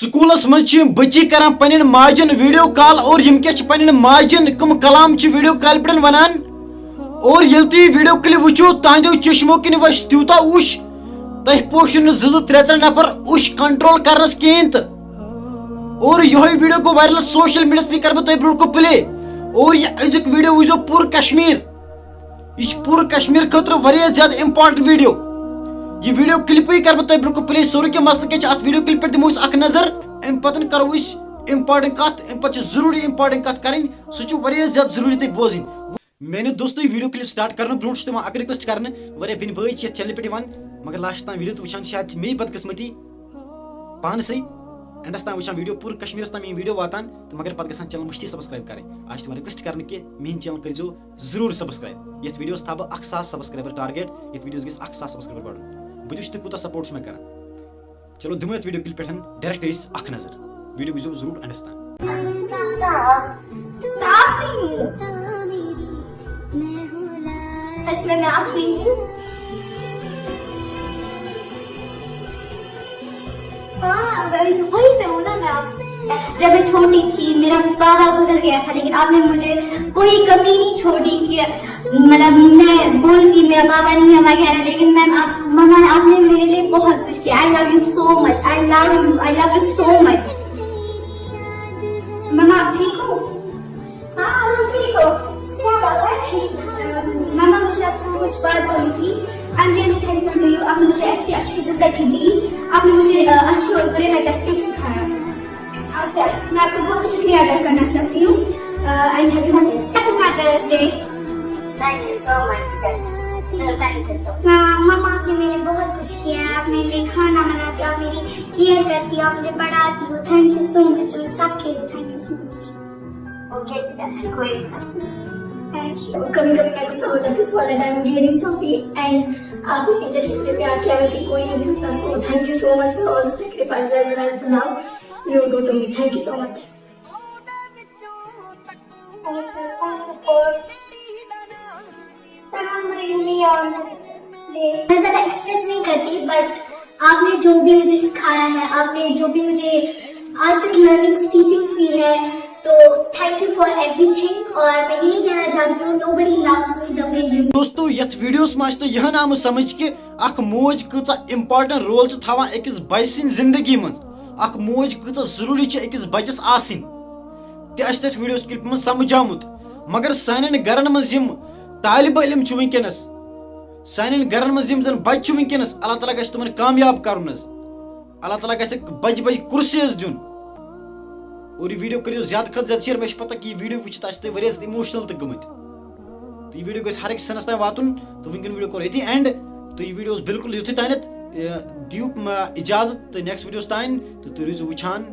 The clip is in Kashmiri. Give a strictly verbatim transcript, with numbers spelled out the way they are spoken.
سکولس منٛز چھِ یِم بچی کران پننٮ۪ن ماجن ویڈیو کال، اور یِم کیٛاہ چھِ پننٮ۪ن ماجن کم کلام چھِ ویڈیو کال پٮ۪ٹھ ونان۔ اور ییٚلہِ تُہۍ یہِ ویڈیو کلپ وٕچھِو، تہنٛدیو چشمو کِنۍ وَسہِ تیوٗتاہ اوٚش، تۄہہِ پوشن نہٕ زٕ زٕ ترٛےٚ ترٛےٚ نفر اوٚش کنٹرول کرنس کِہیٖنۍ تہٕ۔ اور یِہوٚے ویڈیو گوٚو وائرل سوشل میڈیاہس پٮ۪ٹھ، کرٕ بہٕ تۄہہِ برونٛہہ کُن پلے۔ اور یہِ أزیُک ویڈیو وٕچھزیو پوٗرٕ کشمیر۔ یہِ چھُ پوٗرٕ کشمیر خٲطرٕ واریاہ زیادٕ امپورٹنٹ ویڈیو۔ یہِ ویڈیو کلپٕے کرٕ بہٕ تۄہہِ برونٛہہ کُن پلے۔ سورُے کینٛہہ مسلہٕ کیٛاہ چھُ اتھ ویڈیو کلپ پٮ۪ٹھ، دِمو أسۍ اکھ نظر۔ امہِ پتہٕ کرو أسۍ امپورٹنٹ کتھ۔ امہِ پتہٕ چھِ ضروٗری امپورٹنٹ کتھ کرٕنۍ، سُہ چھُ واریاہ زیادٕ ضروٗری تۄہہِ بوزٕنۍ۔ میانیو دوستو، یہِ ویڈیو کلپ سٹارٹ کرنہٕ برونٛٹھ چھُ تِمن اکھ ریکویسٹ کرنہٕ، واریاہ بیٚنہِ بٲے چھِ یتھ چینلہِ پٮ۪ٹھ یِوان، مگر لاسٹ تام ویڈیو تہٕ وٕچھان چھِ، شاید چھِ مے بدقسمتی پانسٕے اینڈس تام وٕچھان ویڈیو، پوٗرٕ کشمیرس تام میٲنۍ ویڈیو واتان تہٕ مگر پتہٕ گژھان چینل مٔشتٕے سبسکرائب کرٕنۍ۔ آز چھِ تِمن ریکویسٹ کرنہٕ کہِ میٲنۍ چینل کٔرزیو ضروٗر سبسکرائب۔ یتھ ویڈیوس تھاوٕ بہٕ اکھ ساس سبسکرائبر ٹارگیٹ، یتھ ویڈیوس گژھِ اکھ ساس سبسکرائبر بڑُن۔ بہٕ تہِ وٕچھٕ تُہۍ کوٗتاہ سپورٹ چھُ مےٚ کران۔ چلو، دِمو یتھ ویڈیو کلپ پٮ۪ٹھ ڈائریکٹ أسۍ اکھ نظر۔ ویڈیو وٕچھزیو ضروٗر اینڈس تام۔ سچ میں میں آفرین ہوں۔ ہاں، وہی وہی میں ہوں نا میں آپ۔ جب میں چھوٹی تھی، میرا بابا گزر گیا تھا، لیکن آپ نے مجھے کوئی کمی نہیں چھوڑی کہ مطلب میں بولتی میرا بابا نہیں ہے وغیرہ، لیکن میم آپ مما نے آپ نے میرے لیے بہت کچھ کیا۔ I love you so much, I love you, I love you so much. مما آپ ٹھیک ہو؟ ہاں، بس ٹھیک ہو۔ کیا بات ہے؟ مما مجھے آپ کو کچھ بات بولنی تھی۔ I'm really thankful to you. آپ نے مجھے ایسی اچھی زندگی دی، آپ نے مجھے اچھے اور برے میں تہذیب سکھایا۔ میں آپ کا بہت شکریہ ادا کرنا چاہتی ہوں۔ And happy Mother's Day. Thank you so much. Thank you. مما، آپ نے میرے بہت کچھ کیا ہے۔ آپ میرے لیے کھانا بناتی ہو، آپ میری کیئر کرتی ہو، آپ مجھے پڑھاتی ہو۔ Thank you so much. سب کے لیے thank you so much. Okay, کوئی بات نہیں۔ کبھی کبھی میں غصہ ہو جاتی ہوں، for that I am really sorry. And آپ نے جیسے مجھے پیار کیا، ویسے کوئی نہیں کرتا۔ So thank you so much for all the sacrifices and all the love you do to me. Thank you so much. Thank you for remembering me on this day. میں زیادہ ایکسپریس نہیں کرتی، بٹ آپ نے جو بھی مجھے سکھایا ہے، آپ نے جو بھی مجھے آج تک لرننگس ٹیچنگس دی ہے، تو thank you for everything. اور میں یہی کہنا چاہتی ہوں، nobody loves me the way you. دوستو، یتھ ویڈیوس منٛز چھِ تۄہہِ یِہن آمُت سمجھ کہِ اکھ موج کۭژاہ امپورٹنٹ رول چھِ تھاوان أکِس بچہِ سٕنٛدِ زندگی منٛز، اکھ موج کۭژاہ ضروٗری چھِ أکِس بچس آسٕنۍ۔ تہِ آسہِ تتھ ویڈیوس کلپہِ منٛز سمجھ آمُت۔ مگر سانٮ۪ن گرن منٛز یِم طالب علم چھِ وٕنکیٚنس، سانٮ۪ن گرن منٛز یِم زن بچہِ چھِ وٕنکیٚنس، اللہ تعالیٰ گژھِ تِمن کامیاب کرُن حظ۔ اللہ تعالیٰ گژھِ بجہِ بجہِ کُرسی حظ دیُن۔ اور یہِ ویڈیو کٔرِو زیادٕ کھۄتہٕ زیادٕ شیئر۔ مےٚ چھِ پتہ کہِ یہِ ویڈیو وٕچھِتھ آسہِ تُہۍ واریاہ زیادٕ emotional تہِ گٔمٕتۍ۔ تہٕ یہِ ویڈیو گژھِ ہر أکِس سنس تام واتُن۔ تہٕ وٕنکیٚن ویڈیو کوٚر ییٚتی اینڈ۔ تہٕ یہِ ویڈیو اوس بالکل یُتھُے تانٮ۪تھ۔ یہِ دِیِو، م، اجازت تہٕ نیکسٹ ویڈیوس تام۔ تہٕ تُہۍ روٗزِو وٕچھان۔